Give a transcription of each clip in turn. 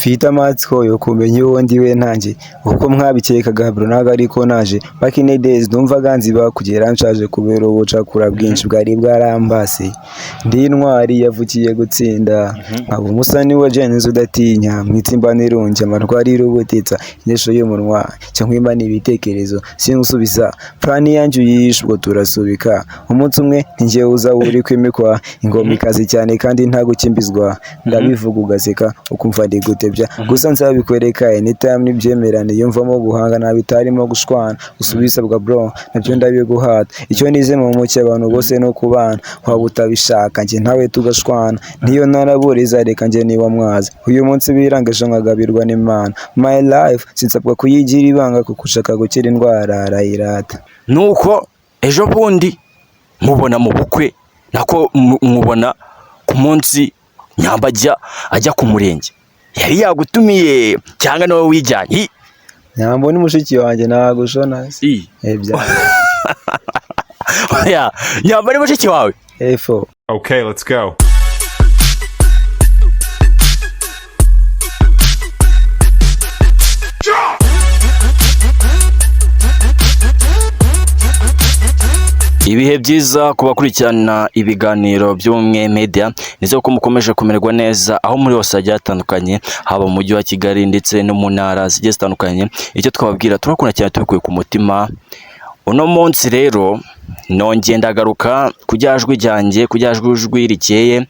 Mfite amatsiko yo kumenya uwo ndiwe ntanjye uko mwabikekaga bro, ntabwo ariko naje. Back in the days numvaga nziba kugera nshaje kubera ubucakura bwinshi bwari bwarambase. Ndi intwari yavukiye gutsinda, nkaba umusani wa Jens udatinya mwitsimba nirunge amarwari ubutitsa inyesho y'umunwa cyangwa imana ibitekerezo singusubiza plan yanjye uyishe ubwo turasubika. Umunsi umwe ninjye uza uri kwimikwa ingoma ikaze cyane kandi nta gukimbizwa, ndabivuga ugaseka ukumva ndi gutebya, gusa nzabikwereka anytime nibyemerane. Yumvamo guhangana bitarimo gushwana, usubisabwa bro nabyo ndabiguhata. Icyo nize mu mucyo abantu bose no kubana, waba utabishaka njye ntawe tugashwana, niyo naraburiza reka njye niba mwaza uyu munsi birangaje nkagabirwa n'Imana. My life sinsabwa kuyigira ibanga kuko ushaka gukira indwara arayirata. Nuko ejo bundi mubona mu bukwe, nako mubona ku munsi Nyamba ajya ku murenge, yari yagutumiye cyangwa nawe wijyanye? Nyambo ni mushiki wanjye, ntabwo ushona se. Oya, Nyambo ni mushiki wawe? Efo. Okay, let's go. Ibihe byiza ku bakurikirana ibiganiro by'Ubumwe Media, nizere ko mukomeje kumererwa neza aho muri hose hagiye hatandukanye, haba mu mujyi wa Kigali ndetse no mu ntara zigiye zitandukanye. Icyo twababwira, turakunda cyane tubikuye ku mutima. Uno munsi rero nongeye ndagaruka ku jwi ryanjye, ku jwi rikeye.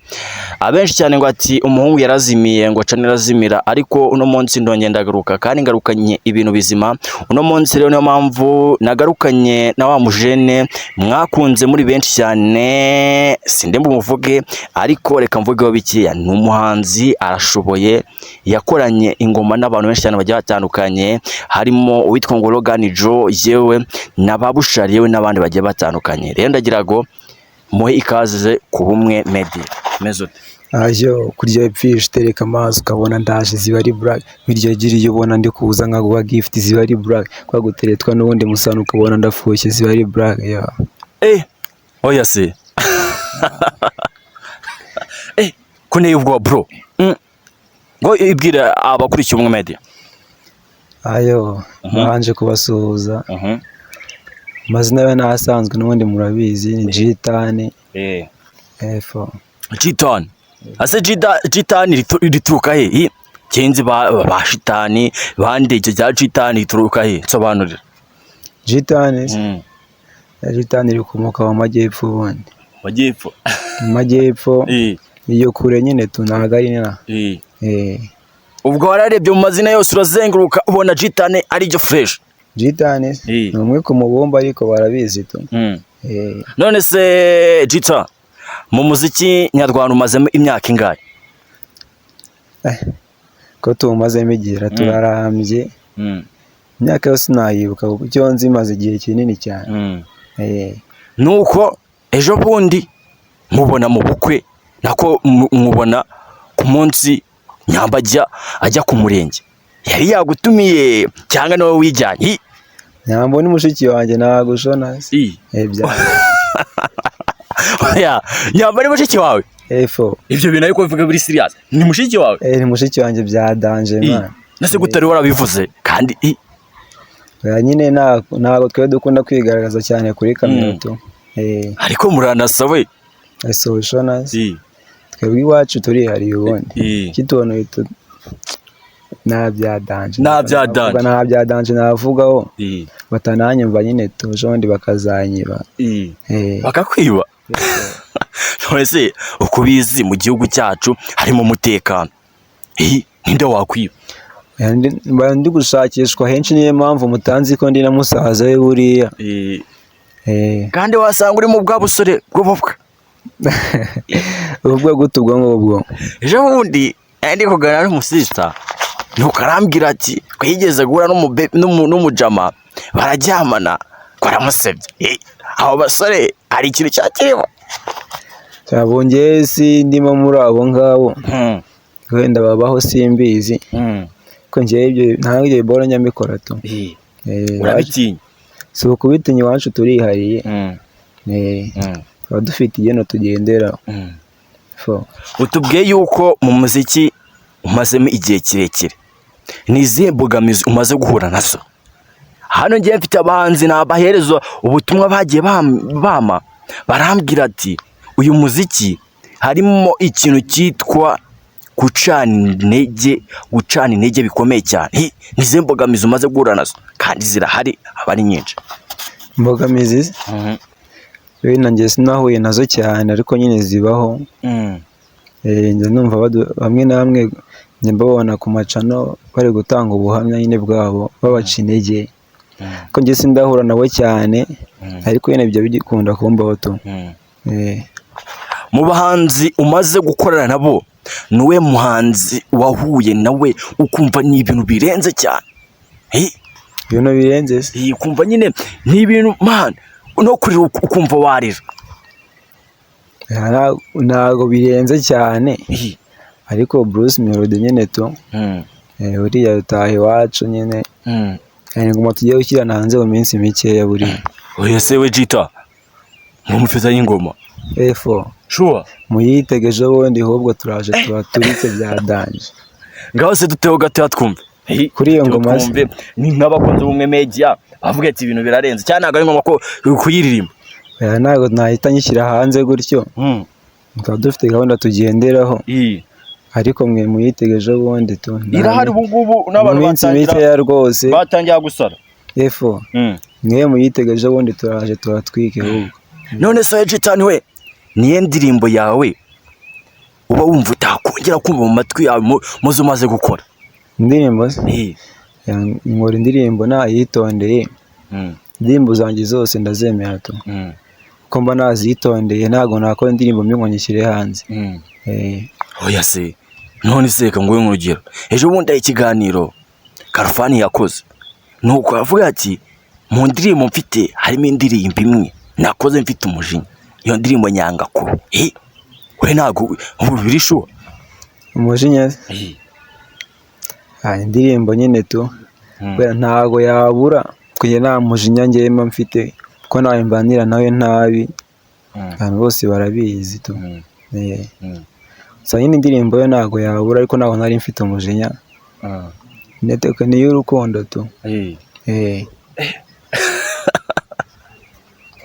Abenshi cyane ngo ati umuhungu yarazimiye, ngo aca arazimira, ariko uno munsi ndongeye ndagaruka kandi ngarukanye ibintu bizima. Uno munsi rero niyo mpamvu nagarukanye na wa mujene mwakunze muri benshi cyane, sinde mbumuvuge ariko reka mvugeho bikeya. Ni umuhanzi, arashoboye, yakoranye ingoma n'abantu benshi cyane bagiye batandukanye, harimo uwitwa ngo Logan Joe, yewe na Babushari, yewe n'abandi bagiye batandukanye. Rero ndagira ngo muhe ikaze ku Bumwe Media. Meze ute? Ayo kurya ipfishi utereka amaso ukabona ndaje ziba ari black, birya gira iyo ubona ndi kuza nkaguha gift ziba ari black, kwa guteretwa n'ubundi musana ukabona ndafushye ziba ari black ya. Oya se. Ko nteye ubwoba bro. Ngo ibwira abakurikiye Ubumwe Media. Ayo mbanje kubasuhuza. Amazina yo nasanzwe n'ubundi murabizi ni G-Tani. Efo. G-Tani. Ase G-Tani rituruka he? Kenzi ba shitani bande, icyo cya G-Tani rituruka he? Nsobanurira. G-Tani. G-Tani rikomoka mu majyepfo ubundi. Majyepfo. Mu majyepfo. Iyo kure nyine tunaga ari na. Ubwo wararebye mu mazina yose urazenguruka ubona G-Tani ari ryo fresh. G-Tani ni umwe ku mubumba ariko barabizi tu. None se G-Tani, mu muziki nyarwanda umazemo imyaka ingahe? Ko tuwumazemo igihe turarambye. Imyaka yose nayibuka kuko icyo nzi imaze igihe kinini cyane. Nuko ejo bundi mubona mu bukwe, nako mubona ku munsi Nyamba ajya ku murenge, yari yagutumiye cyangwa nawe wijyanye? Nyambo ni mushiki wanjye, ntabwo ushona se. Oya, Nyambo ni mushiki wawe? Efo. Ibyo bintu ariko bivuga biri serious, ni mushiki wawe? Ni mushiki wanjye bya danger man. Nase gutari warabivuze kandi nyine ntabwo twe dukunda kwigaragaza cyane kuri kamera tu. Ariko muranasa we. Ese ushona se. Twebwe iwacu turihariye ubundi. Kitubona nta bya danger. Nta bya danger. Nta bya danger navugaho. Batananyumva nyine tuje ubundi bakazanyiba. Bakakwiba. None se uko ubizi mu gihugu cyacu harimo umutekano, ninde wakwiba? Ndi gushakishwa henshi, niyo mpamvu mutanzi ko ndi na musaza we buriya. Kandi wasanga uri mu bwa busore bw'ububwa. Ubwo gute ubwo ngubwo? Ejo bundi ndi kuganira n'umusista, nuko arambwira ati ko yigeze guhura n'umujama bararyamana, ko aramusebye. Abo basore hari ikintu cyakirimo. Cyabongeye si ndimo muri abo ngabo. Wenda babaho simbizi. Ko ngiye ibyo ntabwo ibyo bora nyamikora tu. Urabitinya? Si ukubitinya, iwacu turihariye. Tuba dufite igeno tugendera. Utubwiye yuko mu muziki Umazemo igihe kirekire, ni izihe mbogamizi umaze guhura nazo? Hano ngiye mfite abahanzi nabahereza ubutumwa bagiye bampa, barambwira ati uyu muziki harimo ikintu cyitwa gucana intege, gucana intege bikomeye cyane. Ni izihe mbogamizi umaze guhura nazo? Kandi zirahari, aba ari nyinshi. Imbogamizi wenda njye sinahuye nazo cyane, ariko nyine zibaho. Njya numva bamwe na bamwe njya mbabona ku macano bari gutanga ubuhamya nyine bwabo babaca intege, ko njye sindahura nabo cyane, ariko nyine bijya bikunda kumbaho tu. Mu bahanzi umaze gukorana nabo, niwe muhanzi wahuye nawe ukumva ni ibintu birenze cyane? Ibintu birenze se? Ukumva nyine ni ibintu man, no kurira ukumva warira. Ntago birenze cyane, ariko Bruce Melody nyine tu. Uriya utaha iwacu nyine. Ingoma tugiye gushyirana hanze mu minsi mikeya buriya. Oya se, we Jita ngo mufitanye ingoma? Efo. Sure? Muyitege ejo bundi, ahubwo turaje tubaturitse bya danger. Ngaho se duteho gatoya twumve. Kuri iyo ngoma se? Twumve, ni nk'abakunzi b'Ubumwe Media bavuga ati ibintu birarenze cyane, ntabwo ari ngombwa ko kuyiririmba. Oya, ntabwo nahita nyishyira hanze gutyo, tukaba dufite gahunda tugenderaho, ariko mwe muyitege ejo bundi tu. Irahari ubu ngubu Mu n'abantu minsi batangira mikeya rwose. Batangira gusara. Efo, mwe muyitege ejo bundi, turaje tubatwike ahubwo. None se Jitani we, niyo ndirimbo yawe uba wumva utakongera kumva mu matwi yawe muzo umaze gukora? Indirimbo se? Nkora indirimbo nayitondeye. Indirimbo zanjye zose ndazemera tu, ko mba nazitondeye, ntabwo nakora indirimbo mbi ngo nyishyire hanze. Oya se, none se reka nguhe nk'urugero. Ejo bundi hari ikiganiro Karufani yakoze, nuko avuga ati mu ndirimbo mfite harimo indirimbo imwe nakoze mfite umujinya, iyo ndirimbo nyanga ko we ntabwo ubu biri sure. Umujinya se? Indirimbo nyine tu, kubera ntabwo yabura kugira nta mujinya njyewe mba mfite, kuko nawe mbanira nawe ntabi, abantu bose barabizi tu. Gusa nyine indirimbo yo ntabwo yabura, ariko ntabwo nari mfite umujinya. Neteka ni iy'urukundo tu.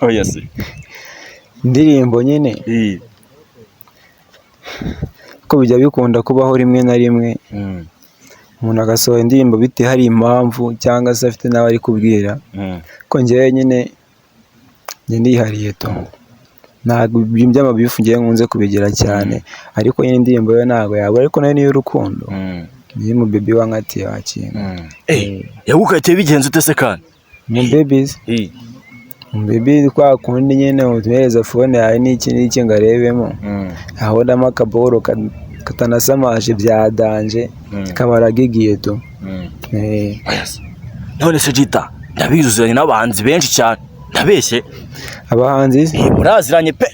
Oya se. Indirimbo nyine, ko bijya bikunda kubaho rimwe na rimwe, umuntu agasohora indirimbo bitewe hari impamvu cyangwa se afite n'abo ari kubwira, ko njyewe nyine njye ndihariye tu, ntabwo ibintu by'amabifu ngewe nkunze kubigira cyane, ariko nyine indirimbo yo ntabwo yabura, ariko nayo ni iy'urukundo, niyo mu baby wankatiye wakinga. Yagukatiye bigenze ute se kandi? Mu babies, mu baby kwa kundi nyine umuhereza phone yawe n'iki n'iki ngo arebemo, abonamo akaboro katanasamaje bya danger, kaba aragigiye tu. Oya se. None se Jita, ndabizi uziranye n'abahanzi benshi cyane, ndabeshye? Abahanzi se? Muraziranye pe.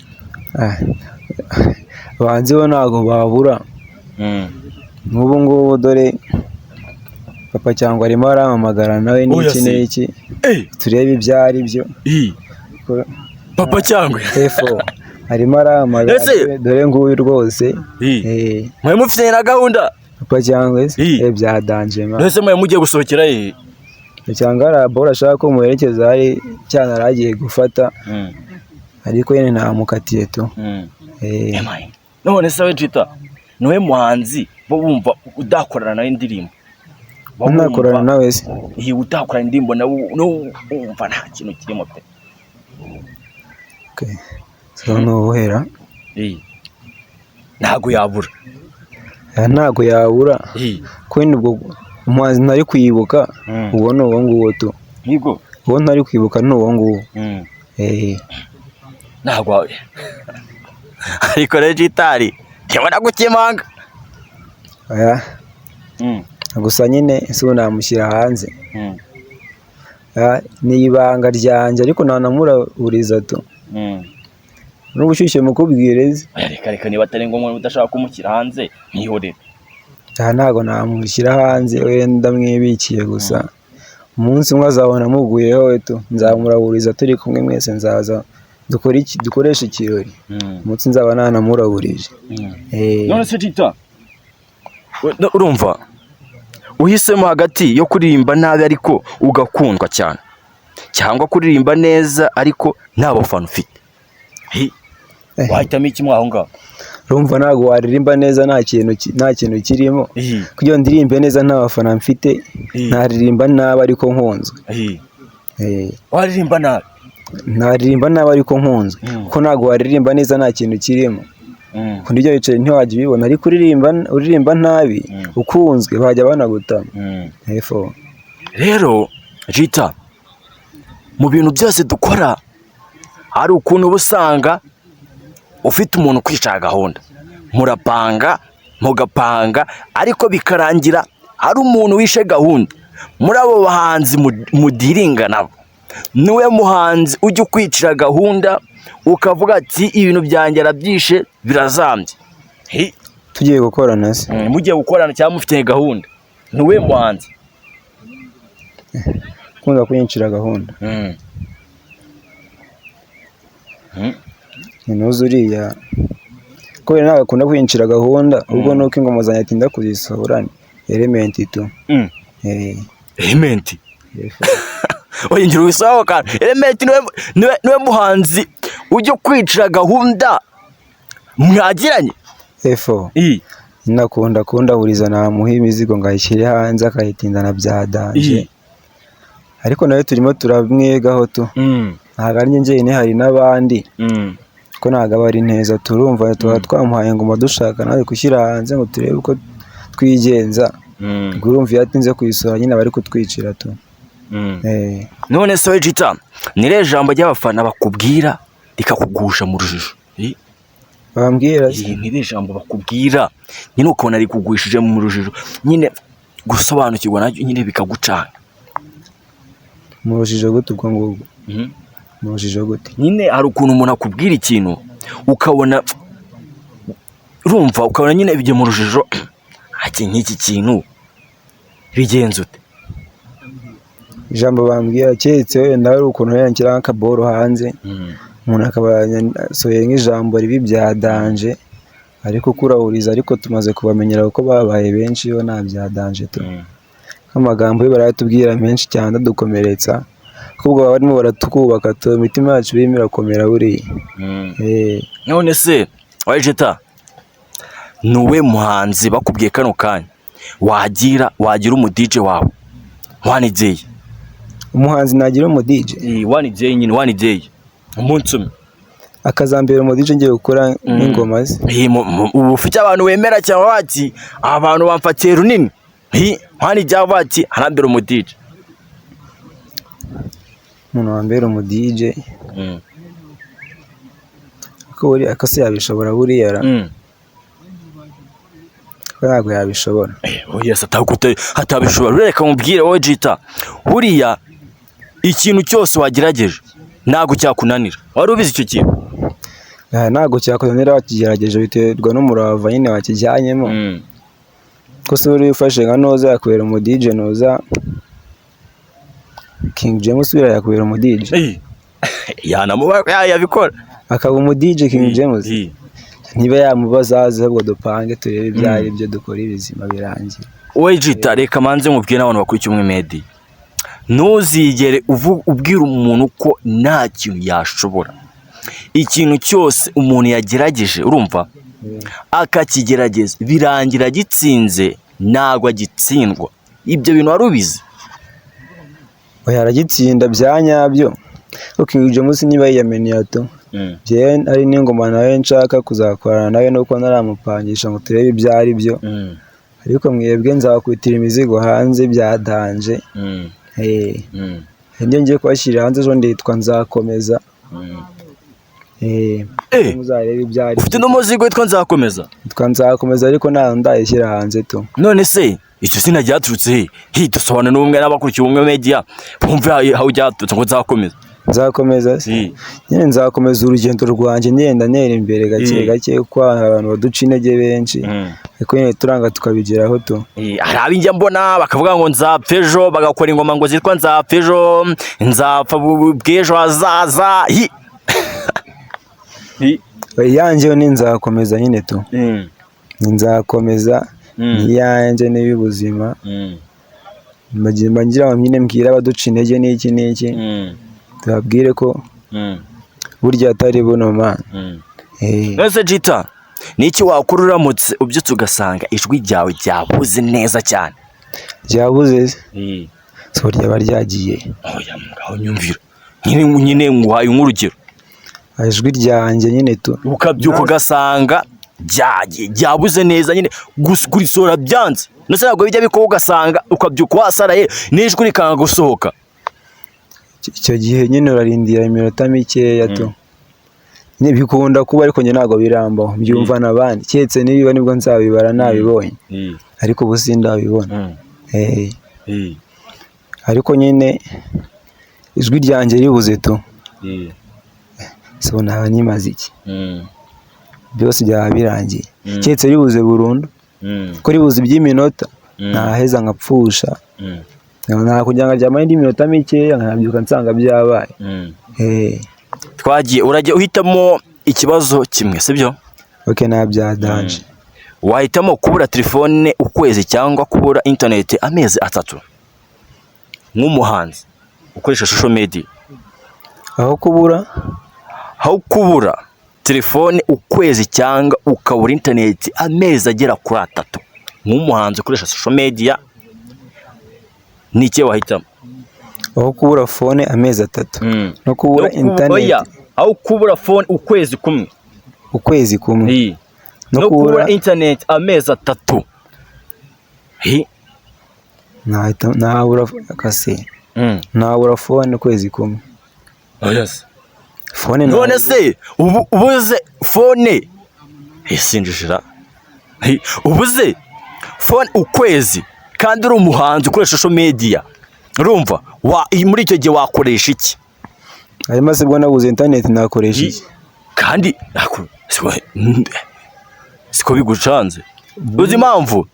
Abahanzi bo ntabwo babura. Nk'ubu ngubu dore Papa Cyangwa arimo arampamagara nawe Oya n'iki se. n'iki, turebe ibyo ari byo. Papa Cyangwe? Efo, arimo arampamagara. Ese? Dore nguyu rwose. Mwe mufitanye na gahunda? Papa Cyangwe se? Bya danger ma. None se mwe mugiye gusohokera he? Cyangwa hari abora ashaka ko muherekeza, hari cyane aragiye gufata, ariko nyine namukatiye tu. Emaye. None se we Jita, niwe muhanzi bo wumva udakorana nawe indirimbo? Nakorana nawe se? Iyi utakorana indirimbo nawe no wumva nta kintu kirimo pe. Okay. So ni ubuhera. Ntago yabura. Ntago yabura. Ko ubwo umuhanzi ntari kwibuka, uwo ni uwo nguwo tu. Yego. Uwo ntari kwibuka ni uwo nguwo. Ntago ariko rero Jitari ndabona gukemanga. Oya. Gusa nyine ese ubu namushyira hanze? Ni ibanga ryanjye, ariko ntanamuraburiza tu. N'ubushyushye mukubwire ze. Oya, reka reka, niba atari ngombwa udashaka kumushyira hanze mwihorere. Aha ntago namushyira hanze, wenda mwibikiye gusa. Umunsi umwe azabona muguyeho we tu, nzamuraburiza turi kumwe mwese, nzaza dukore iki, dukoreshe ikirori. Umunsi nzaba nanamuraburije. None se Jita, No, urumva uhisemo hagati yo kuririmba nabi ariko ugakundwa cyane, cyangwa kuririmba neza ariko nta bafana ufite. Hi. Wahitamo iki mwaho ngaho? Urumva ntabwo waririmba neza nta kintu kirimo. Kugira ngo ndirimbe neza nta bafana mfite, naririmba nabi ariko nkunzwe. Waririmba nabi? Naririmba nabi ariko nkunzwe, kuko ntabwo waririmba neza nta kintu kirimo. Kuko ibyo biceri ntiwajya ubibona, ariko uririmba nabi ukunzwe bajya banagutama. Efo. Rero Jita, mu bintu byose dukora hari ukuntu uba usanga ufite umuntu ukwicara gahunda, murapanga mugapanga, ariko bikarangira hari umuntu wishe gahunda. Muri abo bahanzi mudiringa nabo, niwe muhanzi ujya ukwicira gahunda ukavuga ati ibintu byanjye arabyishe birazambye? Hi. Tugiye gukorana se? Mugiye gukorana cyangwa mufitanye gahunda, niwe muhanzi. Ukunda kunyicira gahunda? Ntuzi uriya kubera ntabwo akunda kwinjira gahunda, ubwo nuko ingoma zanjye atinda kuzisohora, Element tu. Element? Efo. Oya, wisaho kandi Element niwe muhanzi ujya kwicira gahunda mwagiranye? Efo. Nakunda kundahuriza, namuha imizigo ngo ayishyire hanze akayitindana bya danger. Ariko nawe turimo turamwigaho tu. Ntabwo ari njye njyenyine, hari n'abandi, ko ntabwo aba ari neza. Turumva tuba twamuhaye ingoma dushaka nawe gushyira hanze ngo turebe uko twigenza. Ubwo urumva iyo atinze kuyisohora nyine aba ari kutwicira tu. None se we Jita, ni irihe jambo ry'abafana bakubwira rikakugusha mu rujijo? Bambwira se? Ni irihe jambo bakubwira nyine ukabona rikugwishije mu rujijo, nyine gusobanukirwa nabyo nyine bikagucanga? Mu rujijo gute ubwo ngubwo? Mu rujijo gute? Nyine hari ukuntu umuntu akubwira ikintu ukabona, urumva ukabona nyine bijya mu rujijo, ati nk'iki kintu bigenze ute? Ijambo bambwira, keretse wenda hari ukuntu wenda nshyiraho akaboro hanze, umuntu akaba yasohoye nk'ijambo ribi bya danger, ariko kurahuriza, ariko tumaze kubamenyera kuko babaye benshi, bo nta bya danger tu. Nk'amagambo yo barayatubwira menshi cyane adukomeretsa, ahubwo baba barimo baratwubaka tu, imitima yacu irimo irakomera buriya. None se Jita, ni uwe muhanzi bakubwiye kano kanya wagira umu DJ wawe one day? Umuhanzi nagira umu DJ? One day nyine, one day, umunsi umwe. Akazambera umu DJ ngiye gukora n'ingoma ze? Ubu ufite abantu wemera cyangwa bati abantu bamfatiye runini, one day bati arambera umu DJ. Umuntu wambera umu DJ, ko buriya ko se yabishobora buriya ra? Ko ntabwo yabishobora. Oya se, atabishobora. Reka mubwire wowe Jita, buriya ikintu cyose wagerageje ntabwo cyakunanira. Wari ubizi icyo kintu? Ntabwo cyakunanira wakigerageje, biterwa n'umurava nyine wakijyanyemo. Ko se buriya ufashe nka Noza yakubera umu DJ, Noza King James buriya yakubera umu DJ? Yanamuba yabikora. Akaba umu DJ King James? Niba yamubaza aze, ahubwo dupange turebe ibyo ari byo, dukora ibizima birangira. Wowe Jita, reka manze mubwire n'abantu bakurikiye Ubumwe Media, ntuzigere ubwira umuntu ko nta kintu yashobora. Ikintu cyose umuntu yagerageje, urumva, akakigerageza birangira agitsinze, ntabwo agitsindwa. Ibyo bintu wari ubizi? Oya, aragitsinda bya nyabyo, kuko King James niba yiyaminiye tu. Njyewe ari n'ingoma nawe nshaka kuzakorana nawe, nuko ntaramupangisha ngo turebe ibyo ari byo, ariko mwebwe nzakwitira imizigo hanze bya danger. Ibyo ngiye kubashyirira hanze ejo nditwa Nzakomeza. Muzarebe ibyo ari Ufite n'umuzigo witwa Nzakomeza? Yitwa Nzakomeza, ariko nta ndayishyira hanze tu. None se icyo zina ryaturutse he? Hi, dusobanure n'ubumwe n'abakurikiye Ubumwe Media bumve aho ryaturutse ngo Nzakomeza. Nzakomeza se? Nyine nzakomeza urugendo rwanjye, ngenda ntera imbere gake gake, kuko hari abantu baduca intege benshi, ariko nyine turanga tukabigeraho tu. Hari ab'injya mbona bakavuga ngo nzapfa ejo, bagakora ingoma ngo zitwa nzapfa ejo, nzapfa bw'ejo hazaza. Hi. Hi. Iyanjye yo ni Nzakomeza nyine tu. Ni Nzakomeza. Iyanjye n'iy'ubuzima. Mba ngira ngo nyine mbwire abaduca intege n'iki n'iki, tubabwire ko burya atari buno, man. None Jita, ni iki wakora uramutse ubyutse ugasanga ijwi ryawe ryabuze neza cyane? Ryabuze se? So ryaba ryagiye. Oya, ngaho nyumvira nyine, nyine nguhaye nk'urugero. Ijwi ryanjye nyine tu. Ukabyuka ugasanga ryabuze neza nyine, kurisohora byanze, ndetse ntabwo bijya bikuba, ugasanga ukabyuka wasaraye n'ijwi rikanga gusohoka. Icyo gihe nyine urarindira iminota mikeya tu. Nyine bikunda kuba, ariko njye ntabwo birambaho, mbyumva n'abandi. Keretse nibiba nibwo nzabibara nabibonye, ariko ubu sindabibona. Ariko nyine ijwi ryanjye ribuze tu, so naba nimaze iki? Byose byaba birangiye, keretse ribuze burundu. Ko ribuze iby'iminota, naheza nkapfusha, nta kugira ngo aryamane indi minota mikeya, nkabyuka nsanga byabaye. Twagiye, urajya uhitamo ikibazo kimwe, sibyo? Ok, nta bya danger. Wahitamo kubura telefone ukwezi cyangwa kubura interineti amezi 3, nk'umuhanzi ukoresha social media? Aho kubura? Aho kubura telefone ukwezi cyangwa ukabura interineti amezi agera kuri 3, nk'umuhanzi ukoresha social media, ni iki wahitamo? Aho kubura phone amezi 3 no kubura No oya, interineti? Aho kubura phone ukwezi kumwe. Ukwezi kumwe. No no kubura kubura interineti amezi 3. Nahita nabura akase, nabura phone ukwezi kumwe. Oya se. Phone None ntabwo. se ubu ubuze phone, sinjijira, ubuze phone ukwezi kandi uri umuhanzi ukoresha social media, urumva muri icyo gihe wakoresha iki? Hanyuma se bwo nabuze interineti nakoresha iki? Kandi siko bigucanze, uzi impamvu?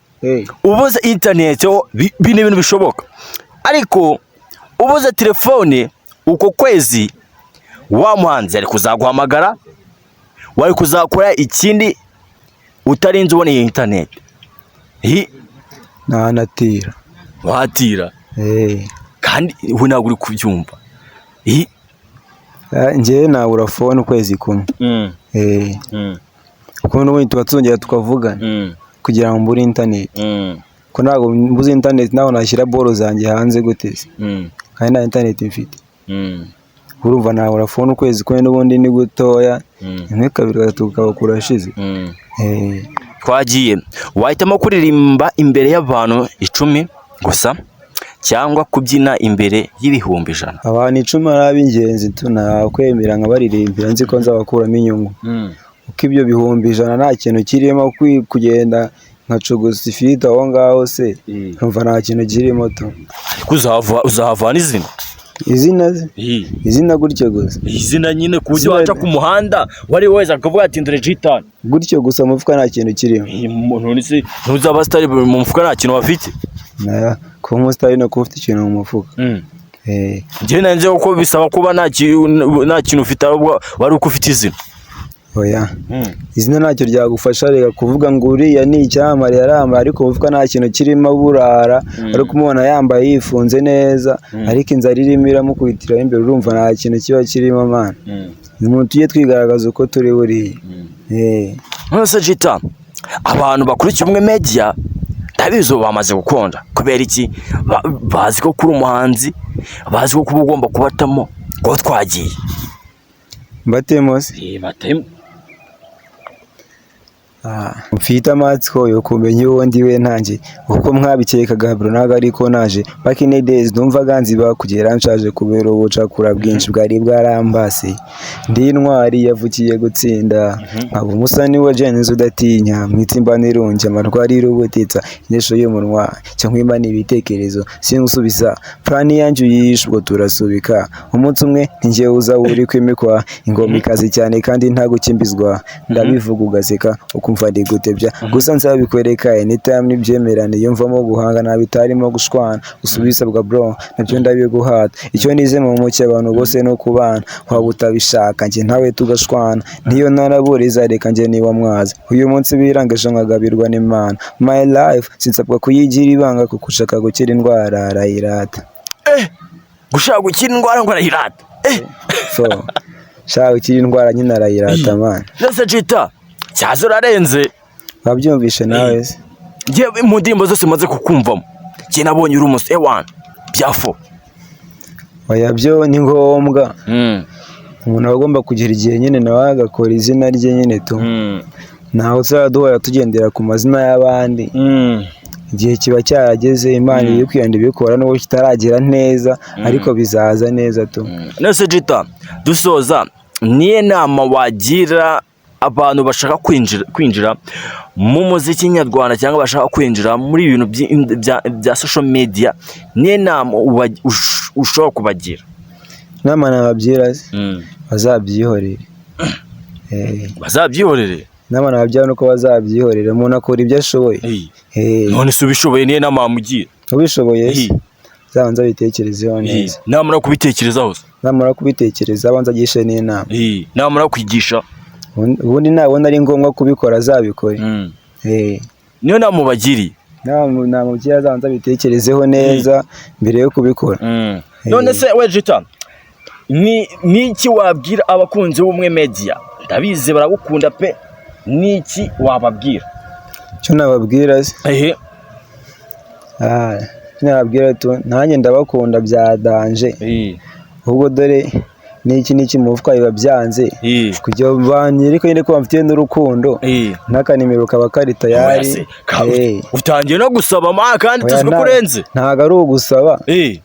Ubuze interineti ho ni ibintu bishoboka, ariko ubuze telefone uko kwezi, wa muhanzi ari kuzaguhamagara, wari kuzakora ikindi utarinze ubona iyi interineti? Nanatira. Watira? Eh. Kandi we ntabwo uri kubyumva. Njyewe nabura phone ukwezi kumwe. Kuko n'ubundi tuba tuzongera tukavugana, kugira ngo mbure interineti, ko ntabwo mbuze interineti ntabwo nashyira boro zanjye hanze gute se kandi nta interineti mfite? Urumva nabura phone ukwezi kumwe, n'ubundi ni gutoya, rimwe, kabiri, gatatu, kukaba kurashize. Twagiye, wahitamo kuririmba imbere y'abantu 10 gusa cyangwa kubyina imbere y'ibihumbi 100? Abantu 10 ari ab'ingenzi tu, nakwemera nkabaririmbira nzi ko nzabakuramo inyungu, kuko ibyo 100,000 nta kintu kirimo. Kugenda nkacugusa ifiriti aho ngaho se, nkumva nta kintu kirimo tu. Ariko uzahavana izina. Izina ze? Izina gutyo gusa? Izina nyine, ku buryo Izina- waca ku muhanda wari wese akavuga ati: "Ndore Jitani." Gutyo gusa mu mufuka nta kintu kirimo? None se ntuzaba star mu mufuka nta kintu bafite? Kuba umusitari no kuba ufite ikintu mu mufuka. Njyewe nanjye ko bisaba kuba nta kintu ufite, ahubwo wari uko ufite izina. Oya, izina ntacyo ryagufasha. Reka kuvuga ngo uriya ni icyamamare, yarambaye, ariko mu mufuka nta kintu kirimo, burara ari kumubona yambaye yifunze neza, ariko inzara irimo iramukubitiraho imbere. Urumva nta kintu kiba kirimo, man. Umuntu tujye twigaragaza uko turi buriya. None se Jita, abantu bakurikiye Ubumwe Media ndabizi ubu bamaze gukunda kubera iki? Bazi ko kuri umuhanzi, bazi ko kuba ugomba kubatamo ngo twagiye. Mbatemo se? Batemo. Mfite amatsiko yo kumenya uwo ndi we ntanjye uko mwabikekaga, bro, ntabwo ariko naje. Back in the days numvaga nziba kugera nshaje, kubera ubucakura bwinshi bwari bwarambase. Ndi intwari yavukiye gutsinda, nkaba umusani wa Jens udatinya mwitsimba nirunge amarwari rubutitsa inyesho y'umunwa cyangwa imana ibitekerezo singusubiza plan yanjye uyishe, ubwo turasubika umunsi umwe. Njyewe uza uri kwimikwa ingoma ikaze cyane kandi nta gukimbizwa, ndabivuga ugaseka uko. kumva ndi gutebya. Gusa nzabikwereka anytime nibyemerane. Yumvamo guhangana bitarimo gushwana. Gusa ubisabwa, bro, nabyo ndabiguhata. Icyo nize mu mucyo, abantu bose no kubana, waba utabishaka njye ntawe tugashwana. Niyo naraburiza, reka njye niba mwaza uyu munsi birangeje nkagabirwa n'Imana. My life sinsabwa kuyigira ibanga, kuko ushaka gukira indwara arayirata. Gushaka gukira indwara ngo arayirata. So shaka gukira indwara nyine arayirata, man. Nese Jita, cyaza urarenze. Wabyumvishe nawe se? Njyewe mu ndirimbo zose maze kukumvamo, njye nabonye uri umusore ewana byafo. Oya, byo ni ngombwa. Umuntu aba agomba kugira igihe nyine nawe agakora izina rye nyine tu. Ntaho tuzajya duhora tugendera ku mazina y'abandi. Igihe kiba cyarageze, Imana iri kugenda ibikora, nubwo kitaragera neza, ariko bizaza neza tu. Nese Jita, dusoza, niyo nama wagira abantu bashaka kwinjira mu muziki nyarwanda cyangwa bashaka kwinjira muri ibintu bya social media, niyo nama ushobora kubagira? Inama nababyira se, bazabyihorere. Bazabyihorere? Inama nababyira nuko bazabyihorere. Umuntu akora ibyo ashoboye. None se ubishoboye, niyo nama wamugira? Ubishoboye se, zabanza abitekerezeho neza. Namara kubitekerezaho se? Namara kubitekereza, abanza agishe n'inama. Namara kwigisha? Ubundi nabona ari ngombwa kubikora, azabikore. Niyo nama ubagiriye? Namubwira azabanza abitekerezeho neza mbere yo kubikora. None se we Jita, ni iki wabwira abakunzi b'Ubumwe Media? Ndabizi baragukunda pe. Ni iki wababwira? Icyo nababwira se? Ehe. Ah, icyo nababwira tu, nanjye ndabakunda bya danger. Ahubwo dore n'iki n'iki mu mufuka biba byanze kugira ngo banyereke nyine ko bamfitiye n'urukundo, n'akanimero kaba kari tayari. Oya se, utangiye no gusaba ma kandi Oya, tuzi ko urenze. Ntabwo ari ugusaba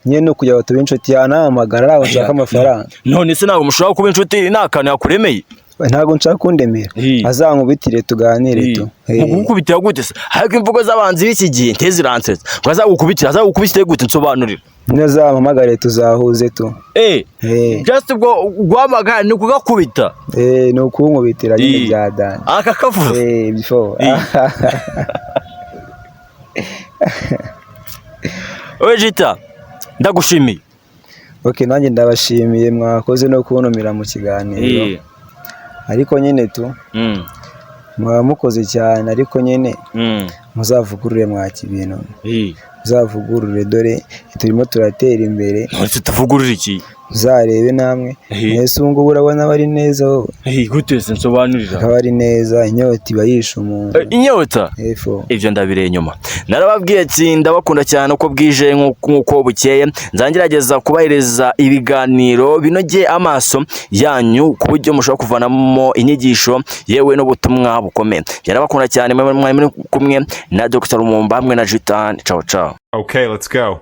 nyine, ni ukugira ngo tube inshuti, yanahamagara ntabwo nshaka amafaranga. None se ntabwo mushobora kuba inshuti nta kantu yakuremeye? Ntabwo nshaka kundemera. Azankubitire tuganire tu. Mu kugukubitira gute se? Ariko imvugo z'abanzi b'iki gihe nteziransetsa ngo azagukubitire, azagukubitire gute? Nsobanurira. Nyine azampamagare tuzahuze tu. Just ubwo guhamagara ni ukugakubita? Ni ukunkubitira nyine bya danger. Aka kavuze. Before. Oye Jita, ndagushimiye. Okay, nanjye ndabashimiye, mwakoze no kuntumira mu kiganiro. Ariko nyine tu, mwaba mukoze cyane, ariko nyine muzavugurure mwaka ibintu. Muzavugurure, dore turimo turatera imbere. None se tuvugurure iki? Muzarebe namwe. Mwese ubu ngubu urabona bari neza wowe? Gute se? Nsobanurira. Akaba ari neza, inyota iba yishe umuntu. Inyota? Efo. Ibyo ndabireye inyuma. Narababwiye ati ndabakunda cyane uko bwije nk'uko bukeye. Nzangerageza kubahereza ibiganiro binogeye amaso yanyu, ku buryo mushobora kuvanamo inyigisho yewe n'ubutumwa bukomeye. Ndabakunda cyane. Mwari muri kumwe na Dr Lumumba hamwe na Jitan. Ciao ciao. Okay, let's go.